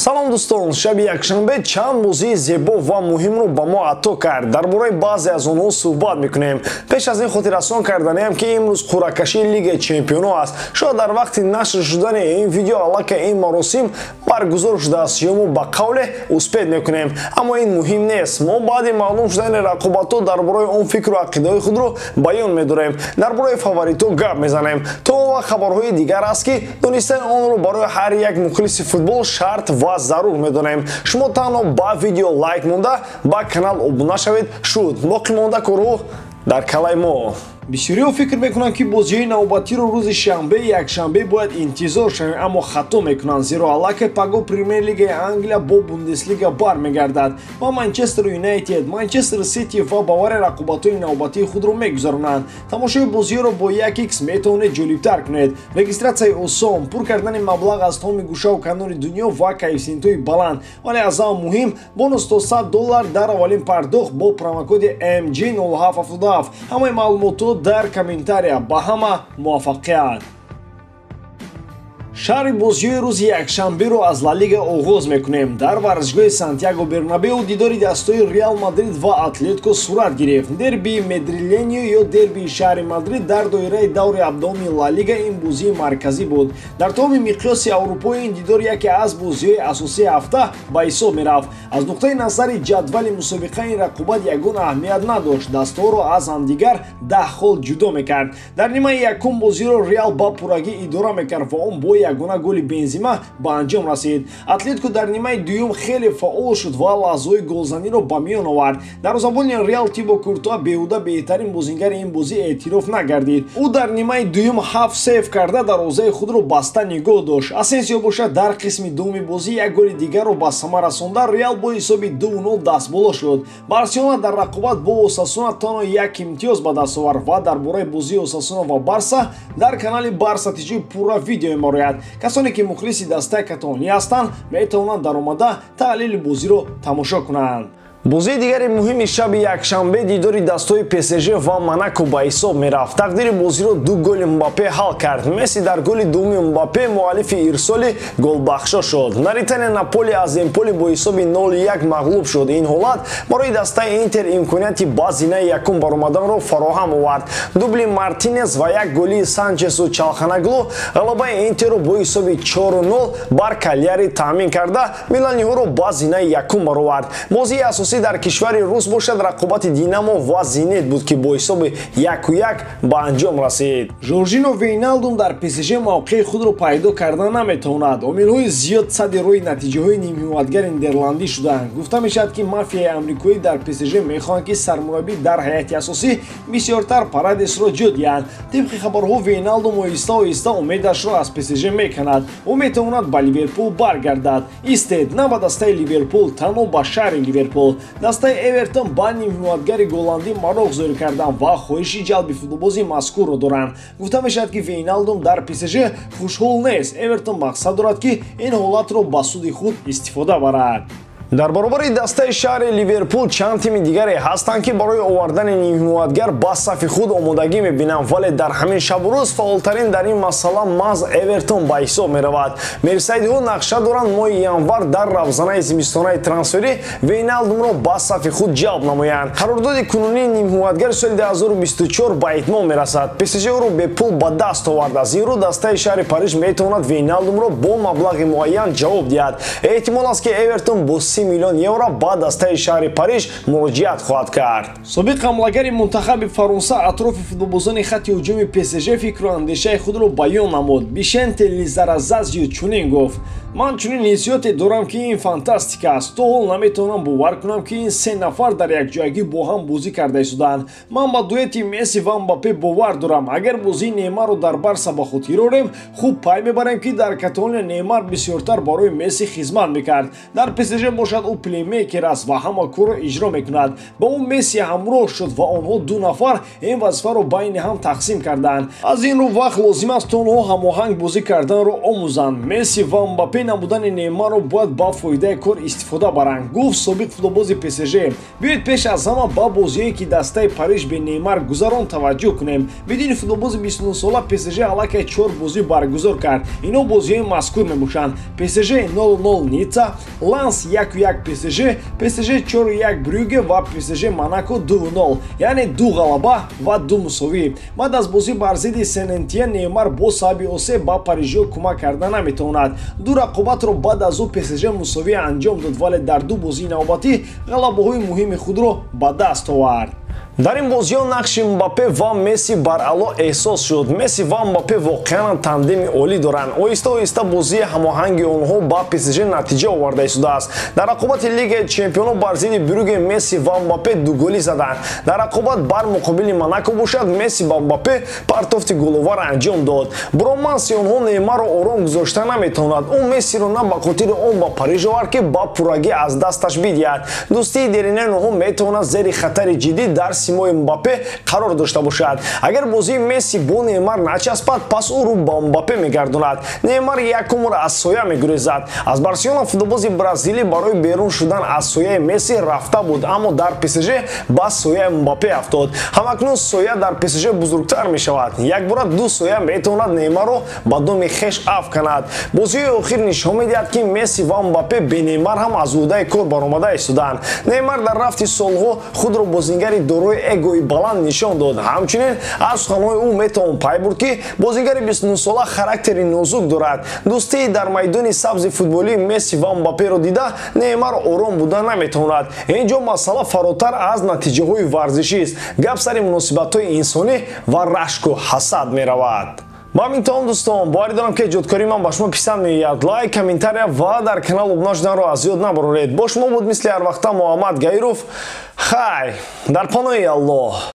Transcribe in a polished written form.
Салом дӯстон, шаби якшанбе чанд бозии зебо ва муҳимро ба мо ато кард. Дар бораи баъзе аз онҳо суҳбат мекунем. Пеш аз ин хотиррасон карданиам, ки имрӯз қуръакашии Лигаи Чемпионҳо аст. Шояд дар вақти нашр шудани ин видео аллакай ин маросим баргузор шудааст ё мо ба қавле успеть мекунем. Аммо ин муҳим нест. Мо баъди маълум шудани рақобатҳо дар бораи он фикру ақидаҳои худро баён медорем. Дар бораи фаворитҳо гап мезанем. То он вақт хабарҳои дигар аст, ки донистани онро барои ҳар як мухлиси футбол шарт ва зарур медонем. Шумо танҳо ба видео лайк монда, ба канал обуна шавед. Шуд, боқимонда корҳо дар калаи мо. Бисёриҳо фикр мекунанд, ки бозиҳои навбатиро рӯзи шанбе, якшанбе бояд интизор шавем, аммо хато мекунанд, зеро аллакай паго Премер-лигаи Англия бо Бундеслига бармегардад ва Манчестер Юнайтед, Манчестер Сити ва Бавария рақобатҳои навбатии худро мегузаронанд. Тамошои бозиҳоро бо 1x метавонед ҷолибтар кунед. Регистратсияи осон, пур кардани маблағ аз тамоми гӯшаву канори дунё ва коэффисиентҳои баланд, вале аз ҳама муҳим бонус то $100 дар аввалин пардохт бо промокоди MG0777. Ҳамаи маълумотҳо дар комментария. Ба ҳама муваффақият. Шаҳри бозиҳои рӯзи якшанберо аз Ла Лига оғоз мекунем. Дар варзишгоҳи Сантьяго Бернабеу дидори дастҳои Реал Мадрид ва Атлетико сурат гирифт. Дербии Медриленьо ё дербии шаҳри Мадрид дар доираи даври 17-уми Ла Лига ин бозии марказӣ буд. Дар тамоми миқёси Аврупои ин дидор яке аз бозиҳои асосии ҳафта ба ҳисоб мерафт. Аз нуқтаи назари ҷадвали мусобиқа ин рақобат ягон аҳамият надошт. Дастҳоро аз ҳамдигар 10 хол ҷудо мекард. Дар нимаи якум бозиро Реал ба пуррагӣ идора мекард ва он бо ягона голи Бензима ба анҷом расид. Атлетико дар нимаи дуюм хеле фаъол шуд ва лаҳзаҳои голзаниро ба миён овард. Дарвозабони Реал Тибо Куртуа беҳуда беҳтарин бозингари ин бозӣ эътироф нагардид. Ӯ дар нимаи дуюм 7 сейв карда дарвозаи худро баста нигоҳ дошт. Асенсио бошад дар қисми дуюми бозӣ як голи дигарро ба самар расонда, Реал бо ҳисоби 2-0 дастболо шуд. Барселона дар рақобат бо Осасуна танҳо як имтиёз ба даст овард ва дар бораи бозии Осасуна ва Барса дар канали Барса ТЖ пурра видео мебарояд. Касоне ки мухлиси дастаи каталония ҳастанд, метавонанд даромада таҳлили бозиро тамошо кунанд. Бозии дигари муҳими шаби якшанбе дидори дастҳои ПСЖ ва Монако ба ҳисоб мерафт. Тақдири бозиро ду голи Мбаппе ҳал кард. Месси дар голи дуюми Мбаппе муаллифи ирсоли голбахшо шуд. Дар Италия Наполи аз Эмполи бо ҳисоби 0-1 мағлуб шуд. Ин ҳолат барои дастаи Интер имконияти ба зинаи якум баромаданро фароҳам овард. Дубли Мартинес ва як голи Санчесу Чалханаглу ғалабаи Интерро бо ҳисоби 4-0 бар Калияри таъмин карда, миланиҳоро ба зинаи якум баровард. Бозии асосӣ дар кишвари Рус бошад рақобати Динамо ва Зенит буд, ки бо ҳисоби 1-1 ба анҷом расид. Жоржино Вейналдум дар ПСЖ мавқеи худро пайдо карда наметавонад. Омилҳои зиёд садди рӯи натиҷаҳои нимҳимоятгари нидерландӣ шуданд. Гуфта мешавад, ки мафияи амрикоӣ дар ПСЖ мехоҳанд, ки сармураббӣ дар ҳайати асосӣ бисёртар Парадесро ҷо диҳанд. Тибқи хабарҳо, Вейналдум оҳиста оҳиста умедашро аз ПСЖ меканад. Ӯ метавонад ба Ливерпул баргардад. Истед, на ба дастаи Ливерпул, танҳо ба шаҳри Ливерпул. Дастаи Эвертон ба нимҳимоятгари голландӣ мароқ зоҳир карданд ва хоҳиши ҷалби футболбози мазкурро доранд. Гуфта мешавад, ки Вейналдум дар ПСЖ хушҳол нест. Эвертон мақсад дорад, ки ин ҳолатро ба суди худ истифода барад. Дар баробари дастаи шаҳри Ливерпул чанд тими дигаре ҳастанд, ки барои овардани нимҳимоятгар ба сафи худ омодагӣ мебинанд, вале дар ҳамин шабу рӯз фаъолтарин дар ин масъала маҳз Эвертон ба ҳисоб меравад. Мерсайдиҳо нақша доранд моҳи январ дар равзанаи зимистонаи трансферӣ Вейналдумро ба сафи худ ҷалб намоянд. Қарордоди кунунии нимҳимоятгари соли 2024 ба итмом мерасад. ПСЖ ӯро бепул ба даст овард. Аз ин рӯ дастаи шаҳри Париж метавонад Вейналдумро бо маблағи муайян ҷавоб диҳад. Эҳтимол аст, ки Эвертон бо 30 миллион евро ба дастаи шаҳри Париж муроҷиат хоҳад кард. Собиқ ҳамлагари мунтахаби Фаронса атрофи футболбозони хатти ҳуҷуми ПСЖ фикру андешаи худро баён намуд. Бишенте Лизаразазио чунин гуфт: ман чунин ҳиссиёте дорам, ки ин фантастика аст. То ҳол наметавонам бовар кунам, ки ин се нафар дар якҷоягӣ бо ҳам бозӣ карда истодаанд. Ман ба дуэти Месси ва Мбаппе бовар дорам. Агар бозии Неймарро дар Барса ба хотир орем, хуб пай мебарем, ки дар Каталония Неймар бисёртар барои Месси хизмат мекард. Дар ПСЖ бошад ӯ плеймейкер аст ва ҳама корро иҷро мекунад. Ба ӯ Месси ҳамроҳ шуд ва онҳо ду нафар ин вазифаро байни ҳам тақсим карданд. Аз ин рӯ вақт лозим аст то онҳо ҳамоҳанг бозӣ карданро омӯзанд. Месси ва Мбаппе Бе набудани Неймарро бояд ба фоидаи кор истифода баранд, гуфт собиқ футболбози ПСЖ. Биёед пеш аз ҳама ба бозие, ки дастаи Париж бе Неймар гузарон, таваҷҷӯҳ кунем. Бидуни футболбози 29сола ПСЖ аллакай 4 бозӣ баргузор кард. Ино бозиҳои мазкур мебошанд: ПСЖ 0-0 Ницца, Ланс 1-1 ПСЖ, ПСЖ 4-1 Брюге ва ПСЖ Монако 2-0, яъне 2 ғалаба ва 2 мусовӣ. Баъд аз бозӣ бар зидди Сен-Этьен Неймар бо сабаби осеб ба парижиҳо кӯмак карда наметавонад. 2 рақобатро баъд аз ӯ ПСЖ мусовӣ анҷом дод, вале дар 2 бозии навбатӣ ғалабаҳои муҳими худро ба даст овард. Дар ин бозиҳо нақши Мбаппе ва Месси баръало эҳсос шуд. Месси ва Мбаппе воқеан тандеми олӣ доранд. Оҳиста оҳиста бозии ҳамоҳанги онҳо ба ПСЖ натиҷа оварда истодааст. Дар рақобати Лигаи Чемпионҳо бар зидди Брюге Месси ва Мбаппе дуголӣ заданд. Дар рақобат бар муқобили Монако бошад, Месси ба Мбаппе партофти головар анҷом дод. Броманси онҳо Неймарро ором гузошта наметавонад. Ӯ Мессиро на ба хотири он ба Париж овард, ки ба пуррагӣ аз дасташ бидиҳад. Дӯстии деринаи онҳо метавонад зери хатари ҷиддӣ дар симои Мбаппе қарор дошта бошад. Агар бозии Месси бо Неймар начаспад, пас ӯ рӯ ба Мбаппе мегардонад. Неймар як умр аз соя мегурезад. Аз Барселона футболбози бразилӣ барои берун шудан аз сояи Месси рафта буд, аммо дар ПСЖ ба сояи Мбаппе афтод. Ҳамакнун соя дар ПСЖ бузургтар мешавад. Якбора 2 соя метавонад Неймарро ба доми хеш афканад. Бозиҳои охир нишон медиҳад, ки Месси ва Мбаппе бе Неймар ҳам аз ӯҳдаи кор баромада истоданд. Неймар дар рафти солҳо худро бозингари дорои эгои баланд нишон дод. Ҳамчунин аз суханҳои ӯ метавон пай бурд, ки бозингари 29сола характери нозук дорад. Дӯстии дар майдони сабзи футболии Месси ва Мбапперо дида Неймар ором буда наметавонад. Ин ҷо масъала фаротар аз натиҷаҳои варзишист. Гап сари муносибатҳои инсонӣ ва рашку ҳасад меравад. Ба ҳамин таом, дӯстон, боварӣ дорам, ки эҷодкории ман ба шумо писанд меояд. Лайк, комментария ва дар канал обуна шуданро аз ёд набароред. Бо шумо буд мисли ҳар вақта Муҳаммад Гаиров. Хай, дар паноҳи Аллоҳ.